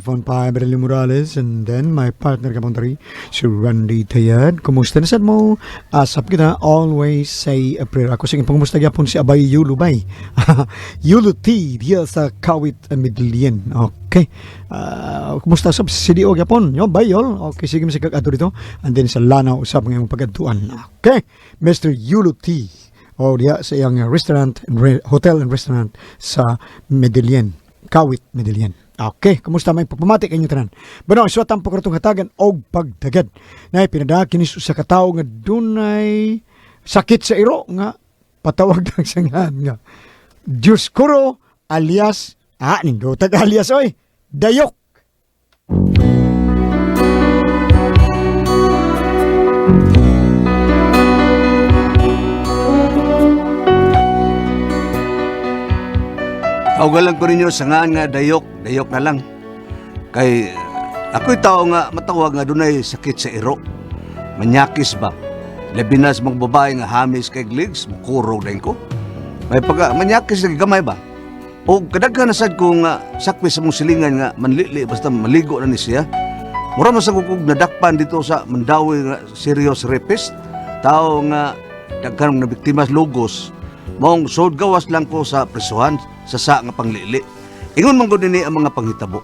Microphone 5, Berly Morales, and then my partner kamontari, si Randy Tayad. Kumusta na sad mo? Asap kita, always say a prayer. Ako sige, pangumusta gyapon si Abay Yulo Bay. Yulo T, diya sa Kawit Medellin. Okay. Kumusta sab si CDO gyapon? Yo, bay yol. Okay, sige mo sa dito. And then sa Lanao usab ngayong pagkadtuan. Okay. Mr. Yulo T. O diya sa iyang restaurant and hotel and restaurant sa Medellin. Kawit, Medellin. Okay, kumusta may pagpamati kanyong tanan? Bueno, iswat ang pagkarutong hatagan og pagdagad. Nay pinadaha kini sa katawo nga dunay sakit sa iro nga patawag lang sa ngalan nga Dioscuro alias nindotag alias oy Dayok. Tawagan lang ko ninyo sa ngaan nga dayok, dayok na lang. Kay ako'y tao nga matawag nga dunay sakit sa iro. Manyakis ba? Labi na sa mga babae nga hamis kay gligs, mukurog din ko. May pagka manyakis lagi gamay ba? O kadaghan na sad ko nga sakpi sa mong silingan nga manlili basta maligo na ni siya. Mura man sa kukog nadakpan dito sa Mandawi nga serious rapist. Tao nga daghan nga biktima lugos. Maong sod gawas lang ko sa prisuhan sa sa nga panglili. Ingon man gud nini ang mga panghitabo.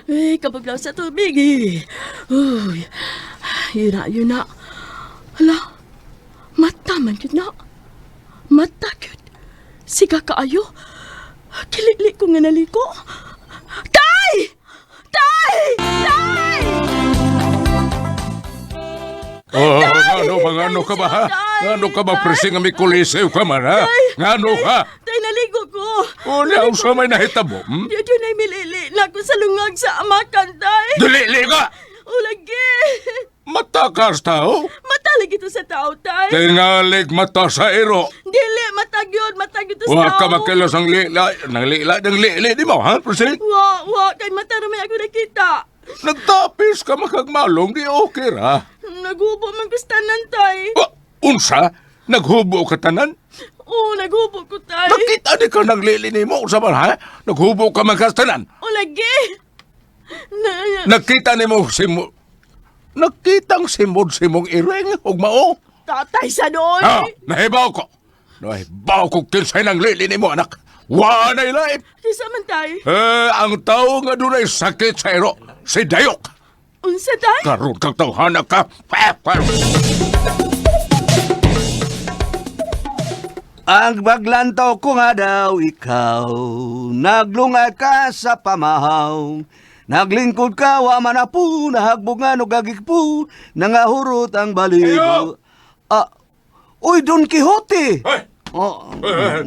Eh, kapag lang sa tubig eh. Uy, yun na, yun na. Hala, mata man yun na. Mata yun. Siga kaayo. Kilili ko nga naliko. Tay! Tay! Tay! Oh, ngano ba, ngano ka ba, ha? Tay! Ngano ka ba, presi nga may kulisew ka man, ha? Ngano ka? Tay, naligo ko. O, niya, usa may nahitabo, hmm? Yun yun ay milili na ako sa lungag sa amakan, tay. Dili ka! O lagi. Matakas tao. Mata lagi to sa tao, tay. Tingalig mata sa iro. Dili, matag yun, matag yun to sa Wa tao. ka makilos ang lila, nang lila, nang lili di mo, ha, presi? Wa, wa, kay mata ramay ako nakita. Nagtapis ka makagmalong, di okay ra. Naghubo man ko sa tanan, tay. Wa, unsa? Naghubo ka tanan? Oo, naghubo ko, tay. Nakita di ka nang lili ni mo, unsa man, ha? Naghubo ka man ka sa tanan. O lagi. Na, Nakita ni mo si mo... Nakitang simod simong iring, ug mao. tatay sa doon. Ah, nahibaw ko. Nahibaw ko kinsay ng lili ni mo, anak. Wa na ilaib. Kisa man, tay. Eh, ang tao nga dunay sakit sa iro, si Dayok. Unsa, tay? Karon kang tawhana ka. Pa, pa. Ang baglantaw ko nga daw ikaw, naglungay ka sa pamahaw. Naglingkod ka, wa man apo, nahagbog nga no gagikpo, nangahurot ang baligo. Ah, uy, Don Quixote! Hoy! Oh, Eh,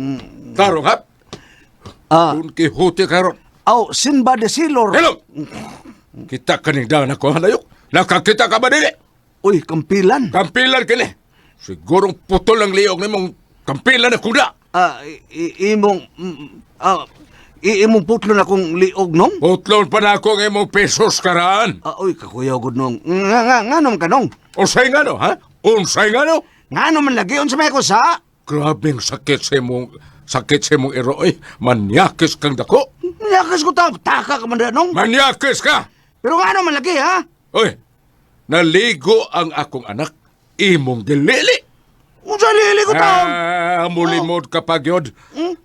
Tarong ha? Don Quixote karon. aw, Sinbad the Sailor. Hello! Kita kaning daan ako, ha, Dayok? Nakakita ka ba dili? Uy, kampilan. Kampilan kini. Sigurong putol ang liog nimong kampilan na kuda. Ah, imong imong putlo na kong liog nong. Putlon pa na ako ang imong pesos karaan. Ah, uy, kakuyaw gud nong. Nga nga nganom ka nong. Unsay nga no, ha? Unsay nga no? Ngano man lagi unsa may ko sa? Grabeng sakit sa imong iro oy. Manyakis kang dako. Nakas ko ta, taka ka man da, nong. Manyakis ka. Pero ngano man lagi ha? Oy. Naligo ang akong anak. Imong gilili. Unsa lili ko ta? Ah, mulimod ka pa gyud.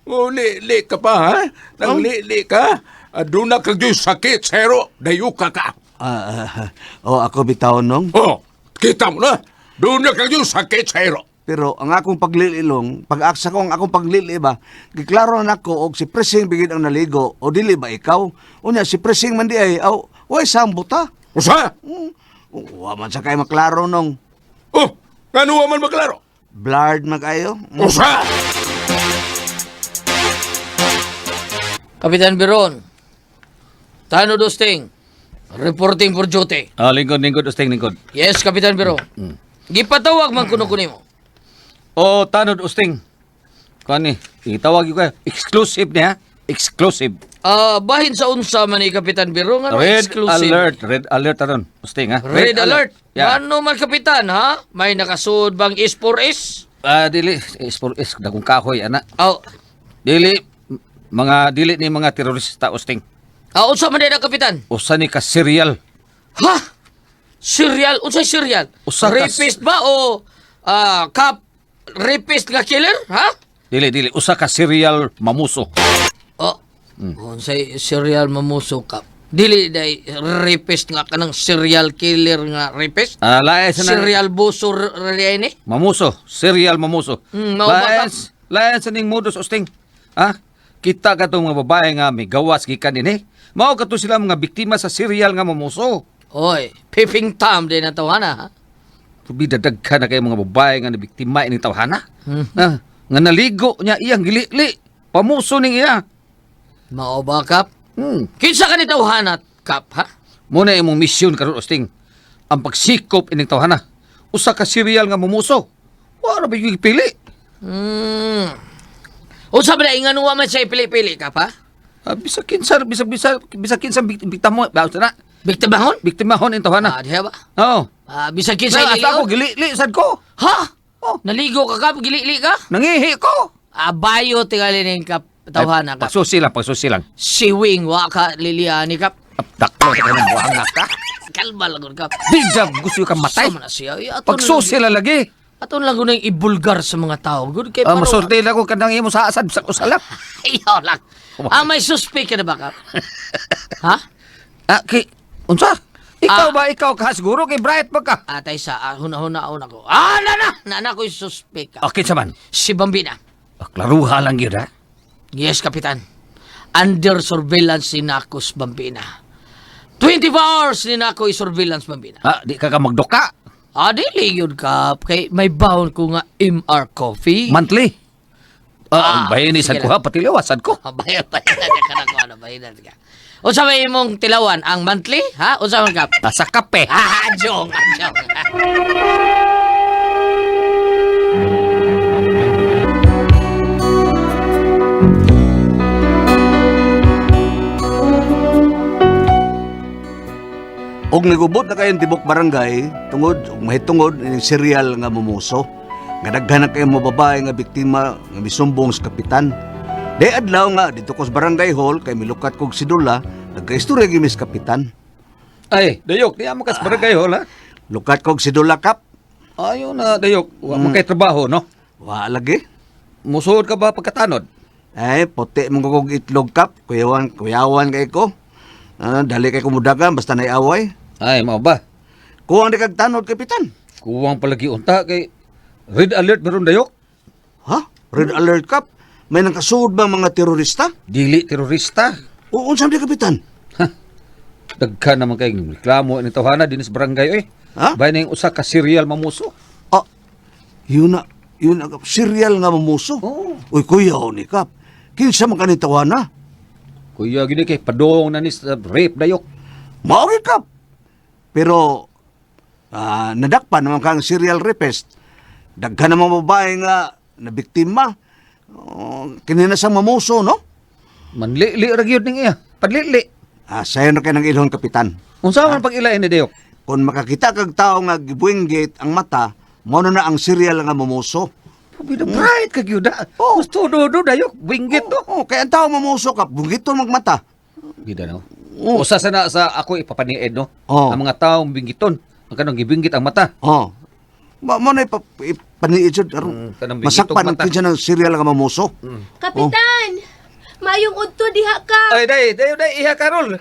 Mulili ka pa ha? Nanglili ka. Aduna kag gyud sakit sa iro. Dayuka ka. Ah, ah, oh, ako bitaw nong. Oh, kita mo na. Doon na kag gyud sakit sa iro. Pero ang akong paglililong, pag-aksa ko ang akong paglili ba, giklaro na nako og si Presing bigid ang naligo o dili ba ikaw? Unya si Presing man di ay aw, way sambot ha. Usa? Wa man sa kay maklaro nong. Oh, ngano wa man maklaro? Blurred man kayo. Usa? Kapitan Biron, Tano Dusting, reporting for duty. Ah, lingkod, lingkod, usting, lingkod. Yes, Kapitan Biron. Gipatawag man kuno kunimo. O, tanod, usting. Kuan ni, itawag yun kayo. Exclusive niya, exclusive. Ah, bahin sa unsa man ni Kapitan Biron nga Red exclusive. alert, red alert aron. Usting, ha? Red alert. Yeah. Ano man Kapitan, ha? May nakasuod bang S4S? Ah, dili, is for is, dagong kahoy, ana. Aw, Dili, Mga dili ni mga terorista, Usting. Ah, unsa man na, kapitan? Usa ni ka serial. Ha? Serial? Unsay serial? Usa ka- Rapist ba o kap rapist nga killer? Ha? Dili, dili. Usa ka serial mamuso. Oh. Unsay serial mamuso kap? Dili day rapist nga kanang serial killer nga rapist? Ah, lae sa na- Serial buso r- ni? Mamuso, serial mamuso. Mao ba Lain, lain sa ning modus, Usting. Ha? Kita ka tong mga babae nga may gawas gikan dinhi. Mao kato sila mga biktima sa serial nga mamuso. Oy, peeping Tom din na tawhana, ha? Bida daghan na kay mga babae nga nabiktima ini tawhana. Ah, nga naligo niya iyang gilili. Pamuso ning iya. Mao ba, Kap? Hmm. Kinsa ka ni tawhana, Kap, ha? Muna imong misyon karon, Usting. Ang pagsikop ining tawhana. Usa ka serial nga mamuso. Wa ra ba yung pili? Unsa ba na ingano wa man siya ipili-pili, Kap, ha? Ah, bisag kinsa bisag bisag bisag kinsa biktima mo, ba na? Biktimahon? Biktimahon ning tawhana. Ah, diha ba? Oo. Ah, bisag kinsa Na, asa ako ililion? gilili sad ko. Ha? Oh. Naligo ka, Kap? Gilili ka? Nangihi ko. Abayo tingali ning Kap, tawhana, Kap. Pagsusi lang, pagsusi lang. Siwing wa ka liliani, Kap. Daklo sa kanang buhanga ka. Kalma lang gud, Kap. Bidya gusto ka matay. Sama na siya. Ay, ato na Pagsusi lang- lang lagi. Ato na lang gud nang ibulgar sa mga tao. Good kay Ah, para- masulti lang ko kanang imo sa asad sa usalap. Ayaw lang. Ah, may suspect ka na ba, Kap? Ha? Ah, kay unsa? Ikaw Ah. ba ikaw ka siguro kay Bright ba ka? Atay sa huna-huna una ko. Ah, na na! Na na ko yung suspect ka. Okay sa man. Si Bambina. Ah, klaruha lang gyud ha. Yes, Kapitan. Under surveillance ni Nakos Bambina. 24 hours ni Nako i-surveillance Bambina. Ah, di ka ka magduka. Ah, dili yun, Kap. Kay may baon ko nga MR Coffee. Monthly. Ah, Ah, ang bayani sad sige ko ha, patilawa sad ko. Ah, bayad, bayad na ka na ko, ano, bayad na ka. Unsa may imong tilawan? Ang monthly? Ha? Unsa man, Kap? Ah, sa kape. Ah, jong, jong. Og nagubot na kayong tibok barangay tungod og mahitungod ining serial nga mumuso. Nga daghan na kayo mga babae nga biktima nga misumbong sa kapitan. Day adlaw nga dito ko sa barangay hall kay milukat kog sidula, nagkaistorya gyud mis kapitan. Ay, dayok, di mo kas barangay hall ha. Lukat kog sidula, Kap. Ayo na dayok, wa man kay trabaho no. Wa lagi. Musuod ka ba pagkatanod? Ay, puti mong kog itlog, Kap. Kuyawan, kuyawan kay ko. Ah, dali kay kumudagan basta naiaway. Ay, mao ba? Kuwang di kag tanod, kapitan. Kuwang palagi unta kay red alert meron dayok. Ha? Red alert, Kap. May nakasuod ba mga terorista? Dili terorista. Oo, unsa di, kapitan? Ha. Daghan naman kay reklamo ni tawhana dinis barangay oy. Ha? Bay ning usa ka serial mamuso. Ah, yun na, yun na, Kap. Serial nga mamuso. Oo. Uy, kuya, ni Kap. Kinsa man kani tawana? Kuya gini kay padong na ni sa rape dayok. Mao gyud, Kap. Pero, nadakpan naman kang serial rapist. Daghan naman babae nga nabiktima. Oh, kini na siyang mamuso, no? Manlili ra gyud ning iya. Padlili. Ah, sayo na kay nang ilhon, Kapitan. Unsa man pag-ilain ni dayok? Kung makakita kag tao nga gibuinggit ang mata, mao na na ang serial nga mamuso. Bida bright ka gyud ha. Oo. Gusto do do dayok binggit do. Oh, kaya ang tao mamuso ka, bunggiton magmata. Bida no. Oo. Usa sa na sa ako ipapaniid no. Oo. Ang mga taong binggiton, ang kanang gibinggit ang mata. Oh. Mo na ipaniid jud aron Kanang binggitong masakpan ang mata. kinsa ng serial nga mamuso. Kapitan! Mayong udto diha ka. Ay day, day day iha karol.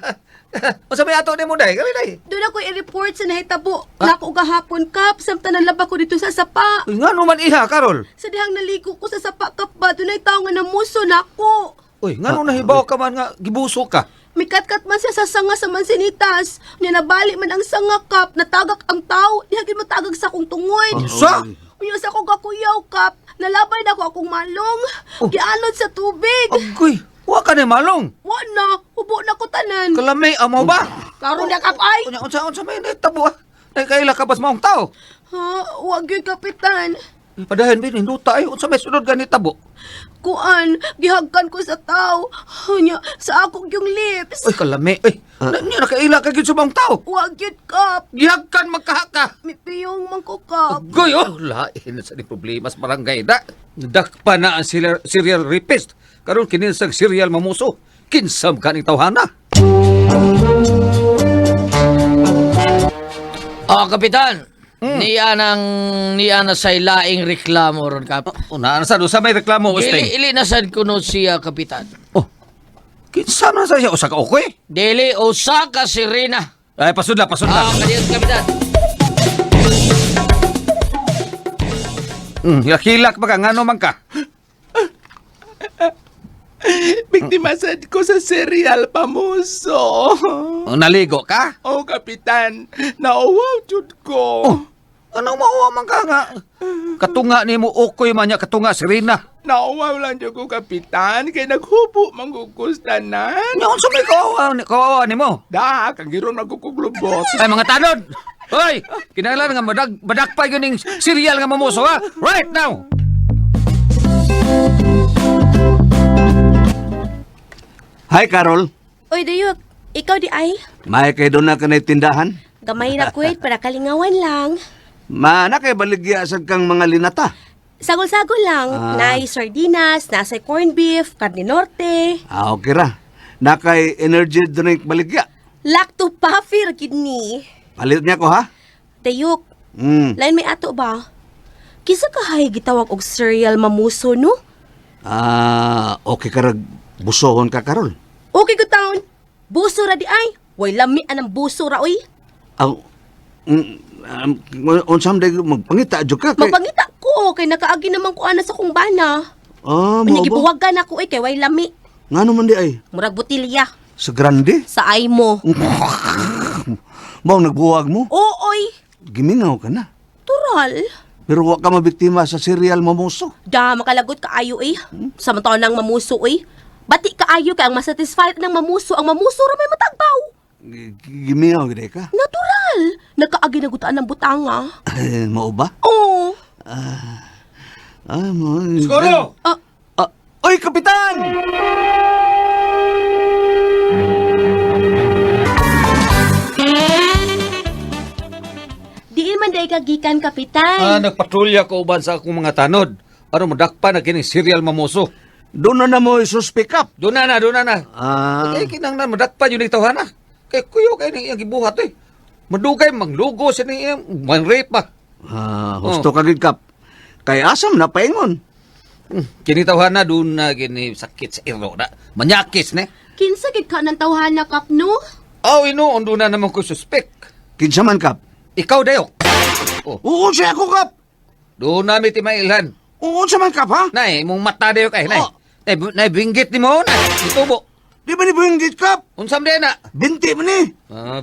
Unsa may ato nimo day? Kali day. Doon ako i-report sa nahitabo. Nako gahapon, Kap. Samtang nalaba ko dito sa sapa. Uy, ngano man iha karol? Sa dihang naligo ko sa sapa, Kap ba? Doon ay tao nga namuso nako. Uy, ngano nahibaw ka man nga gibuso ka? Mikatkat man siya sa sanga sa mansinitas. Nya nabali man ang sanga, Kap. Natagak ang tao. Diha gid matagak sa akong tungod. Unsa? Unya sa akong gakuyaw, Kap. Nalabay na ako akong malong. Oh. Gianod sa tubig. Agoy, wa ka ni malong. Wa na. Hubo na ko tanan. Kalamay amo ba? Karon na, Kap, ay. Unya unsa unsa may nahitabo ah? Nay kaila ka bas maong tao? Ha? Wag yun, Kapitan. Padayon bin hinduta ay unsa may sunod gani tabo. Kuan, gihagkan ko sa tao. Nya, sa akong yung lips. Oy kalami. Oy, uh, nakaila ka gyud sa maong tao. Wa gyud, Kap. Gihagkan magkahaka. Mipiyong man ko, Kap. Goy, oh, lain na sa ni problema sa barangay na. Dakpa na ang serial rapist. Karon kininsang serial mamuso. Kinsam ka ning tawhana. Oh, kapitan. Niya nang niya na say laing reklamo ron kap. Una na sa sa may reklamo Ili Osting. ili na sad kuno siya kapitan. Oh. Kinsa man sa siya usa ka okay? Dili usa ka sirena. Ay pasudla, pasudla. Ah, kadiyot kapitan. Hilak-hilak ba ka ngano man ka? Biktima sad ko sa serial pamuso. Oh, naligo ka? Oh, kapitan, nauwaw jud ko. Oh, ano mauwa man ka nga? Katunga nimo okoy man niya katunga si Rina. Nauwaw lang jud ko, kapitan, kay naghubo manggugos tanan. Nya unsa may kawawa kawawa nimo? Da, kagiron magkukuglubos. Ay mga tanod. Hoy, kinahanglan nga madakpay gyud ning serial nga mamuso ha. Right now. Hi, Carol. Oy, Dayok, ikaw di ay. May kay doon na kanay tindahan. Gamay ra kwet para kalingawan lang. Mana kay baligya sa kang mga linata. Sagol-sagol lang. Ah. Nay sardinas, nasa corned beef, karne norte. Ah, okay ra. Na kay energy drink baligya. Lacto puffy ra gid ni. Palit niya ko ha. Dayok, lain may ato ba? Kinsa ka hay gitawag og cereal mamuso no? Ah, okay ka rag busohon ka Carol. Okay ko taon. Buso ra di ay. Way lami anang buso ra oy. Aw, unsam day magpangita jud ka kay. Magpangita ko kay nakaagi naman ko ana sa kong bana. Ah, Unya mao ba? gibuwagan ako oy kay way lami. Ngano man di ay? Murag botilya Sa grande? sa ay mo. Mao nagbuwag mo? Oo oy. Gimingaw ka na. Tural. Pero wa ka mabiktima sa serial mamuso. Da, makalagot kaayo eh. Sa mga taon ng mamuso eh. Bati kaayo kay ang masatisfy ng mamuso, ang mamuso ra may matagbaw. Gimingaw gid ka. Natural. Nagkaagi na gutaan ng butanga. Eh, mao ba? Oo. Ah, mo. Skoro! Ah, Ah, oy, kapitan! diin man day kagikan kapitan. Ah, nagpatrolya ko uban sa akong mga tanod. Aron madakpa na kining serial mamuso. Doon na na mo isuspik up. Doon na na, doon na na. Ah, Kay kinahanglan madakpan yun ning tawhana. Kay kuyo kay ning iyang gibuhat eh. Madugay manglugo sa ning iyang mang-rape pa. ah, husto ka gid kap. Kay asam na paingon. Kini tawhana doon na kini sakit sa iro na. Manyakis ne. Kinsa gid ka ng tawhana kap no? Aw ino doon na naman ko suspect. Kinsa man kap? Ikaw dayo. Oh, Oo siya ako kap. doon na mi timailhan. Oo siya man kap ha? Nay, imong mata dayo kay nay. Oh. Nay, nay binggit nimo nay. Itubo. Di ba ni buhinggit kap? Unsam din na? Binti man ni. Ah,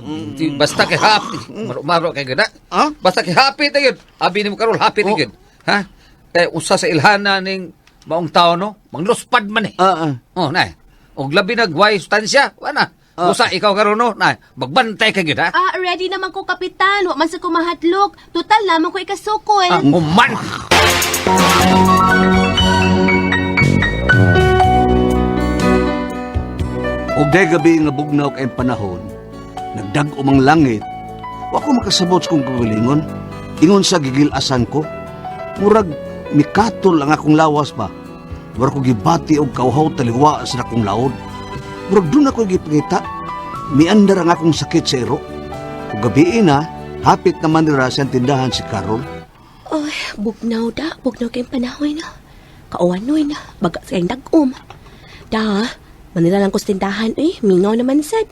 basta kay happy. Maro-maro kay gana. Ah? Basta kay happy tayo. Abi nimo karol happy Oh. tayo. Ha? Kay usa sa ilhana ning maong tao no, mangluspad man eh. Ah, ah. Oh, nay. Og labi nagway sustansya, wala. Ah. Usa ikaw karon no, nay. Magbantay ka gyud ha. Ah, ready naman ko kapitan. Wa man sa kumahatlok. Total naman ko ikasukol. Ah, human. Og day gabi nga bugnaw kay panahon, nagdag-o mang langit, wa ko makasabot sa kong kagalingon. Ingon sa gigilasan ko, murag mikatol ang akong lawas ba. Murag ko gibati og kauhaw taliwa sa akong laod. Murag doon ako gipangita, miandar ang akong sakit sa iro. Ug gabii na, hapit naman nila sa tindahan si Carol. Oy, bugnaw da. Bugnaw kayong panahon na. Kauwan noy na. Baga sa kayong dagom. Da, manila lang ko sa tindahan eh. Mingaw naman sad.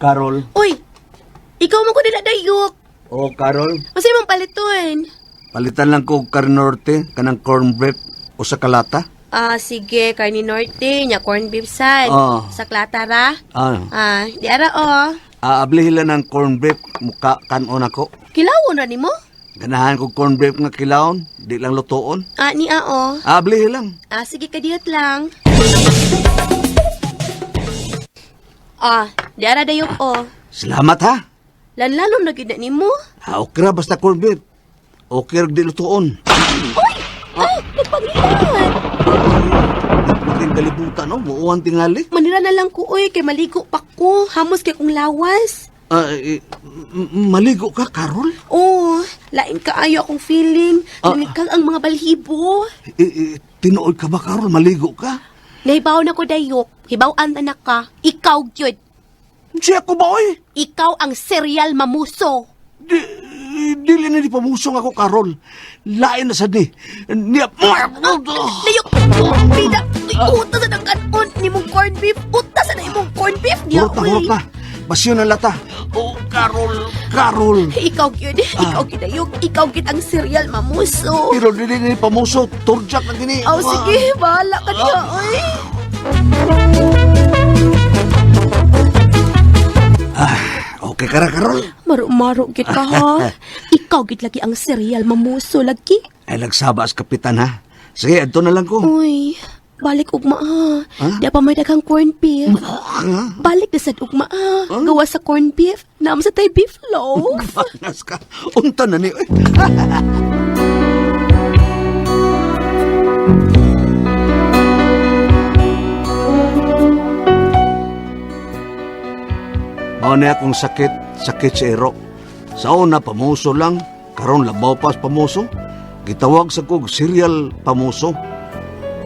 Carol? Uy, ikaw man ko nila dayok. Oh, Carol, Kasi mong paliton. palitan lang ko og karne norte, kanang corn beef o sa kalata. Ah, sige, karni norte, nya corn beef sad. Ah. Sa klatara. Ah, Ah, di ara oh. Aablihin lang ng corn beef muka kanon ako. Kilawon ra nimo? Ganahan ko corn beef nga kilawon, di lang lutoon. Ah, ni oh. Aablihin lang. Ah, sige kadiyot lang. Ah, di ara dayok oh. Salamat ha. Lanlalom na gid na nimo. Ah, okay ra basta corn beef. Okay ra di lutoon. Uy! Dapat. Nagpaging kalibutan, no? Muuan tingali. Manira na lang ko, oy, kay maligo pa ko. Hamos kay kong lawas. Ah, eh, maligo ka, Carol? Oh, lain kaayo akong feeling. Ah. Nanikang ang mga balhibo. Eh, eh, tinuod ka ba, Carol? Maligo ka? Nahibaw na ko dayok. Hibaw-an na ka. Ikaw gyud. Siya ko ba, oy? Ikaw ang serial mamuso. Di, dili na di pamusong ako, Carol. Lain na sad ni. Niya... Dayok! Bida! Uy, uta sa nang kanon ni mong corned beef. Uta sa na imong corned beef niya, Hurot na, hurot na. Basyo na lata. Oh, Carol, Carol. Ikaw gyud. Ikaw gyud dayok. Ikaw gyud ang serial mamuso. Pero dili na di pamuso. Turjak na gini. Aw, sige. Bahala ka niya, oy. Okay ka ra, Carol. Maro-maro gid ka, ha? Ikaw gid lagi ang serial mamuso lagi. Ay, nagsaba as kapitan, ha? Sige, adto na lang ko. Uy, balik ugma ha. Di pa may daghang corned beef. Balik na sad ugma ha. Gawa sa corned beef, naam sa tay beef loaf. Panas ka. Unta na ni. Uy. Mao na akong sakit, sakit sa iro. Sa una, pamuso lang. Karon labaw pas pamuso. Gitawag sa kog serial pamuso.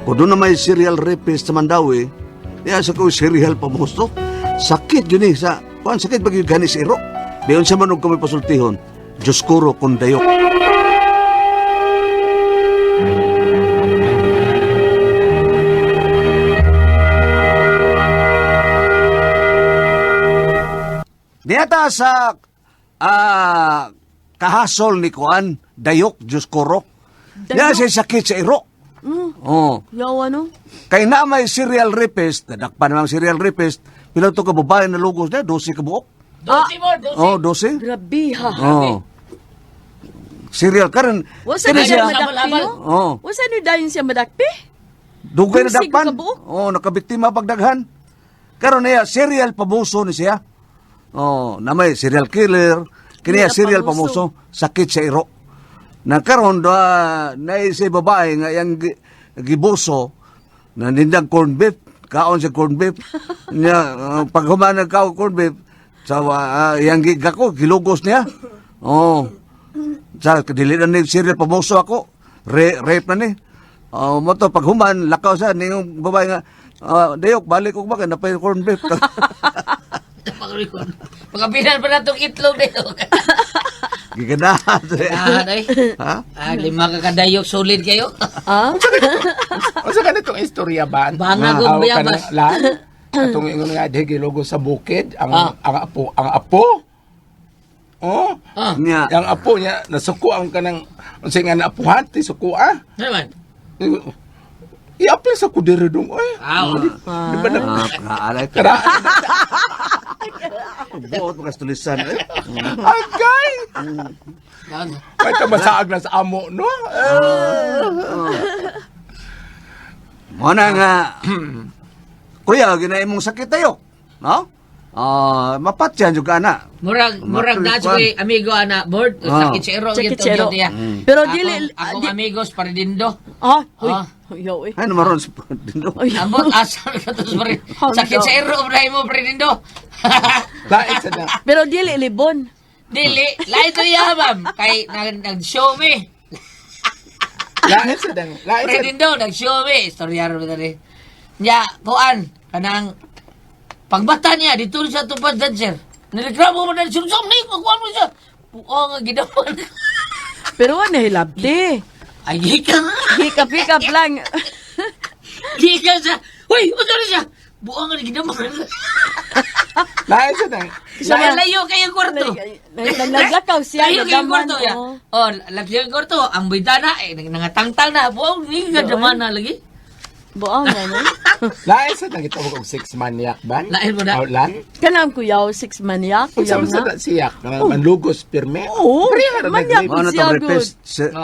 Kung doon na may serial rapist sa Mandawi, niya sa kog serial pamuso. Sakit yun eh. Sa, kuan, sakit ba yun gani sa iro? Diyon sa manog kami pasultihon. Diyos kuro kung dayok. Niyata sa ah, kahasol ni Kuan, dayok, Diyos kuro. Niya siya sakit sa iro. Oh. Yawa no? Kay na may serial rapist, nadakpan namang serial rapist, pila to ka babae na lugos na, 12 ka buok. 12 mo, 12. Oh, 12. Grabe ha. Oh. Serial karon. Wasa kini na siya. siya madakpi no? Oh. Wasa ni dayon siya madakpi? Dugay na Dose dakpan. ka buok? Oh, nakabiktima pagdaghan. Karon niya serial pabuso ni siya. Oh, na may serial killer, kini Serial serial pamuso, pamuso. sakit sa iro. Na karon da na si babae nga yang gibuso na nindang corn beef, kaon sa corn beef. Nya pag human nagkaon corn beef, sa yang gigako gilugos niya. Oh. Sa dili na ni serial pamuso ako. Rape na ni. Oh, mo to pag human lakaw sa ningong babae nga dayok balik og ba kay napay corn beef. Pagkapinan pa na itong itlog dito. Giganahan. Ah, day. Ha? Ah, lima ka kadayok solid kayo. Ah? Unsa ka nitong istorya ba? Banga kong Aw, bayabas. kanang lan? Atong ingon nga dihi gilogo sa bukid ang Ah. ang apo, ang apo. Oh, Ah, Nya. ang apo niya nasuko ang kanang unsa nga naapuhan ti suko ah. ano man? I-apply sa kudere dong oy. Ah, oh. Di ba na Ah, alay ka. karaan? Buot mga tulisan eh. Agay! Ano? Kahit ka masaag na sa amo, no? Eh. Mo na nga kuya ginay imong sakit tayo. No? Ah, mapatyan jud ka ana. Murag murag na Matuloy ko'y amigo ana board Ah. sakit sa ero Sakit gyud sa ero. gyud niya. Pero dili Akong di- amigos Pardindo. Ah, uy. Ah. Yaw eh. Ay maron sa dindo. Ay. Ambot asa ka to sa sakit sa ero bray mo Pardindo. Lain sa na. Pero dili libon. Dili, lain to iya ma'am kay nag nag-show me. Lain sa dang. Lain sa Pardindo nag-show me istorya ra ba dali. Nya kuan kanang pagbata niya dito siya tupad dancer. Nireklamo mo na sumsum ni kuan mo siya. Puo nga gidawan. Pero wa na hilabti. Ay gikan. Hikap-hikap lang. Gikan siya. Hoy, unsa na siya? Buo nga gidaman. Lain sa dang. Layo layo kayo kwarto. Naglakaw siya. Layo kayo nagaman, kwarto ya. oh. Oh, layo yung kwarto. Ang bintana eh nangatangtang na. Buo ni gadaman na lagi. Buang nga no? Lain sa dang gitawag og six maniac ban. Lain mo na. Oh, lan. Kanang kuyaw, six maniac. Unsa Kuyaw man sa na. na siyak nga manlugos pirme. Oo, Pareha ra manyak. nag-rape. Mo na Siya, tong good. rapist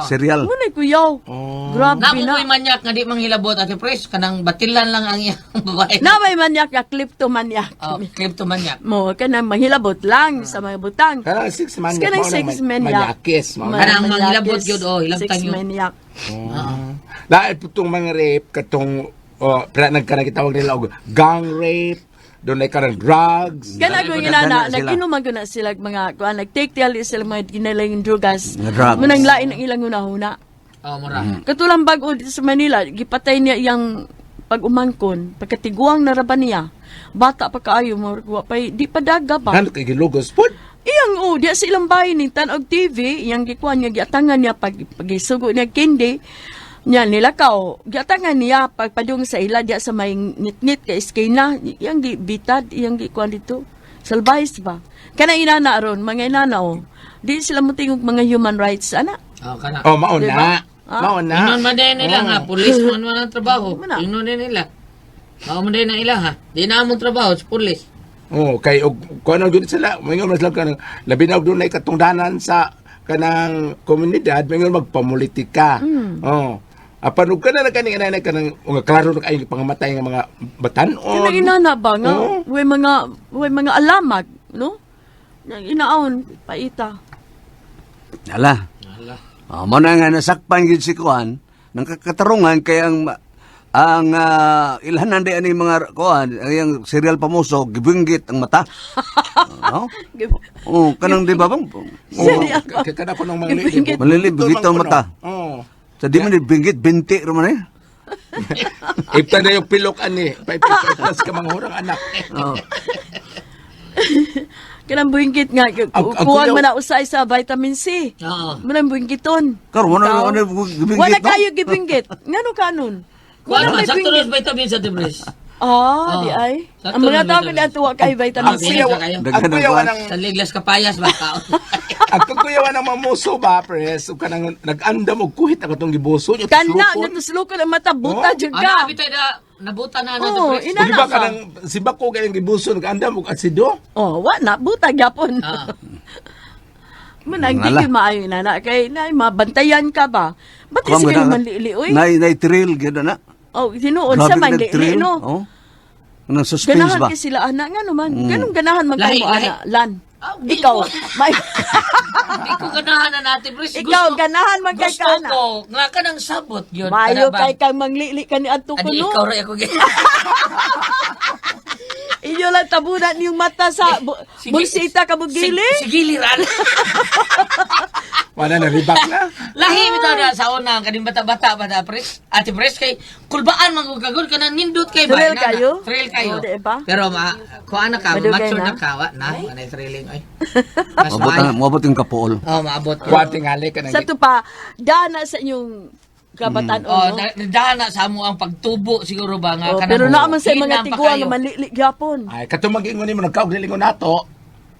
serial. Muna kuyaw. Grabe Namo na. ko'y manyak nga di manghilabot ate pres kanang batilan lang ang iyang babae. Na may manyak nga kleptomaniac. Oh, kleptomaniac. Mo kanang manghilabot lang sa mga butang. Kanang six maniac. Kanang mao nang six maniac. Manyakis. Mao na. Kanang manghilabot yun, oh, hilabtan Six yun. maniac. Oh. Lain po itong mga rape, katong, oh, nagkanagitawag nila og gang rape, doon ay kanang drugs. Kana ko Dana inana, sila. nag-inuman ko na sila mga kuan, nag-take tali sila mga ginalang drugas. Mga drugs. Munang lain ang ilang hunahuna. Oh, mura. Katulang bag-o dito sa Manila, gipatay niya iyang pag-umangkon, pagkatiguang naraba niya. Bata pa kaayo, murag wa pa, di pa daga ba? Ano kay gilugos po? Iyang oh, diya sa ilang bahay ni tan-og TV, iyang gikuan niya giatangan niya pag pagisugo niya kindi. Niya nilakaw, giatangan niya pagpadung sa ila diya sa may nitnit kay iskina, iyang gibitad, iyang gikuan dito. Salbahis ba? Kana inana ron, mga inana oh. Di sila motingog mga human rights ana. Oh, kana. Oh, mauna. Diba? Ah? Mauna. Inon man din nila nga, pulis man man ang trabaho. Muna. Inon din nila. Mao man din ang ila ha. Di na among trabaho sa pulis. Oh, kay og kuno gyud sila, moingon man sila kanang labi na og dunay katungdanan sa kanang komunidad, moingon magpamulitika. Oh. Apan og kana na kaning anay kanang mga klaro na kay pangamatay nga mga batan-on. Kanang inana ba nga Oo. way mga alamag, no? Nang inaon paita. Ala. Ala. Ah, mo na nga nasakpan gid si Kuan nang kakatarungan kay ang ilhanan di ani mga kuan ang iyang serial pamuso gibinggit ang mata. No? Oh, kanang di ba bang? Serial Oh, kay kana ko nang mga Gibinggit. Malili, bigit ang mata. Oh. Sa di man binggit binti ra man eh. Ipta na yung pilok ani, paiptas ka mga hurang anak. Oh. Kanang buingkit nga Ang kuwan kuyaw- man na usay sa vitamin C. Oo. Manang buingkiton. Karon wala Tao. ano gibinggit. Wala no? kayo gibinggit. Ngano kanon? Kuan Wala man, may sakto binggit. rin vitamin sa Tibris. Ah, di ay. Sakto Ang mga rin tao vitamin. kani atuwa kay vitamin Ang C. Sige, kuyaw, kayo. ang Daghan ang kuyaw kuwan. ng Sa liglas kapayas ba kaon? ang kuyaw ng mamuso ba, pres, ug kanang nag-andam og kuhit ang atong gibuso nyo. Kana nga tuslukon ang mata buta Oh. jud Ano, ka. abi tayo na nabuta na na Oo, Tibris. ina- Di ba ka. kanang si Bako kayong gibuso nag-andam og asido? Oh, wa na buta gyapon. Ah. Manang di Ala. gyud maayo inana kay na mabantayan ka ba? Ba't Kuwan sige mo na- naman lili oy? Nay thrill gyud na. Oh, tinuod sa man lili nag-thrill. no. Oh. Nang suspense Ganahan ba? kay sila ana nga naman. Ganong ganahan man Lahi, kay mo lahi. ana lan. Ah, di Ikaw, ko. may Di ko ganahan na natin, Pres. Ikaw, ganahan man kay Gusto ka, ana. ko, nga ka nang sabot yun. Mayo Kana ba? kay kang manglili ka ni adto ko Adi, no. ikaw rin ako. Inyo lang tabunan yung mata sa bulsita ka bugili. Sigiliran. Wala na ribak na. Lahi bitaw na sa una kaning bata-bata ba na pres. Ate pres kay kulbaan man gud kagud kanang nindot kay ba. Thrill Ina na. kayo? Thrill kayo. Oo, di ba? Pero ma kuan na ka, Madugay mature na? na ka wa na, manay thrilling ay. Mas Maabot maayo. ang maabot yung kapool. Oh, maabot. Kuha tingali ka Sa to pa, dana sa inyong kabataan Oh, no? dahan na sa amo ang pagtubo siguro ba nga Oh, kanang pero naa man sa mga hinang pa tiguang kayo. nga manlili gyapon. Ay, katong mag-ingon nimo nagkaog nilingon nato.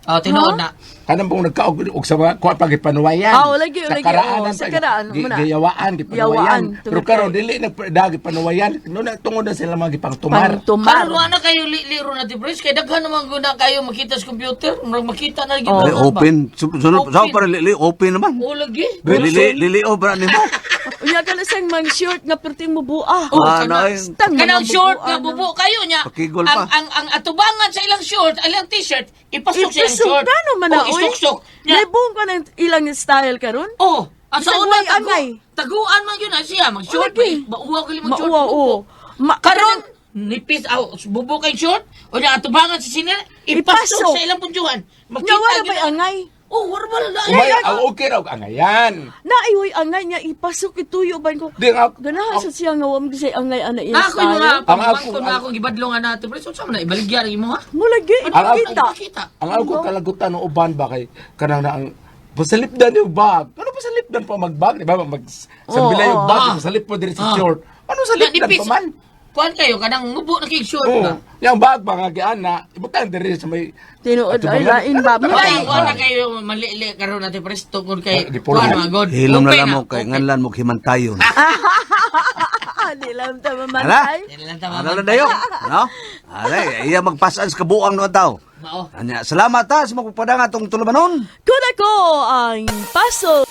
Oh, tinuod na. Kanang pong nagkaog og sa mga kuha pag gipanuwayan. Ah, oh, lagi, Sa lagi, karaanan oh, sa pa, karaan, muna. Giyawaan, gipanuwayan. Giyawaan, Pero tungod karon kay- dili nagda gipanuwayan. No na tungod na sila mga gipangtumar. Pangtumar. Karon wa na kayo liro na Pres kay daghan naman gud na kayo makita sa computer, murag makita na gyud. Oh. Ay, open. Sunod Open. sa para lili open naman. Oh, lagi. Lili lili oh para nimo. Unya ka na siyang mang short nga perting mo buah. Oh, Ah, kana- na, ay. Tang mga Kanang short bubuan, nga no? bubo kayo niya. Pakigol Ang pa. ang atubangan sa ilang short, ilang t-shirt, ipasok sa ilang Ipasok short. na no man na, Oh, oy. isuksok. Nya, May buong ka ng ilang style karon. oh, ang sa Bisag una way angay. taguan man yun ah, siya mag short, Lagi. mauwaw gali mag short. Mauwaw, oo. Karon nipis aw bubo kay short, o niya atubangan sa sinila, ipasok Ipasok. sa ilang punjuhan. Nga wala gyud ba'y na. angay? Oh, wala ba na. Umay, ah, okay raw ang angayan. Naay angay niya ipasok ituyo ba ko. Di nga Ganahan sa siya nga wa mo say angay ana iya Ako yung mga style. Ang pamangkon na akong gibadlong na natin. Pero sa man na ibaligya rin mo ha. Mo lagi Ang ako- ipakita. Kita. Ang ako kalagutan ng uban ba kay kanang na ang pasalipdan yung bag. Ano pasalipdan pa magbag, di ba? Mag sambila yung Oo, bag, oo. pasalip po diri sa Ah. short. Ano salipdan Nipis. pa man? Kuan kayo kanang mubo na kay short Oo. ba. Yang bag ba nga giana, ibutang diri sa may Tinuod ay Atubangan. lain ba? Ano Mo Wala yung na kayo malili karon natin pres tungkol kay Ah, di puro kuan yan. mga god. Hilom na Okay lang mo kay nganlan mo himantayon. Di lang ta Ala. mamatay. Di lang ta Ano na dayo? No? Alay, iya magpasan sa kabuang no daw. Mao. Anya, salamat ha sa magpapadang atong tulumanon. Kuna ko ang paso.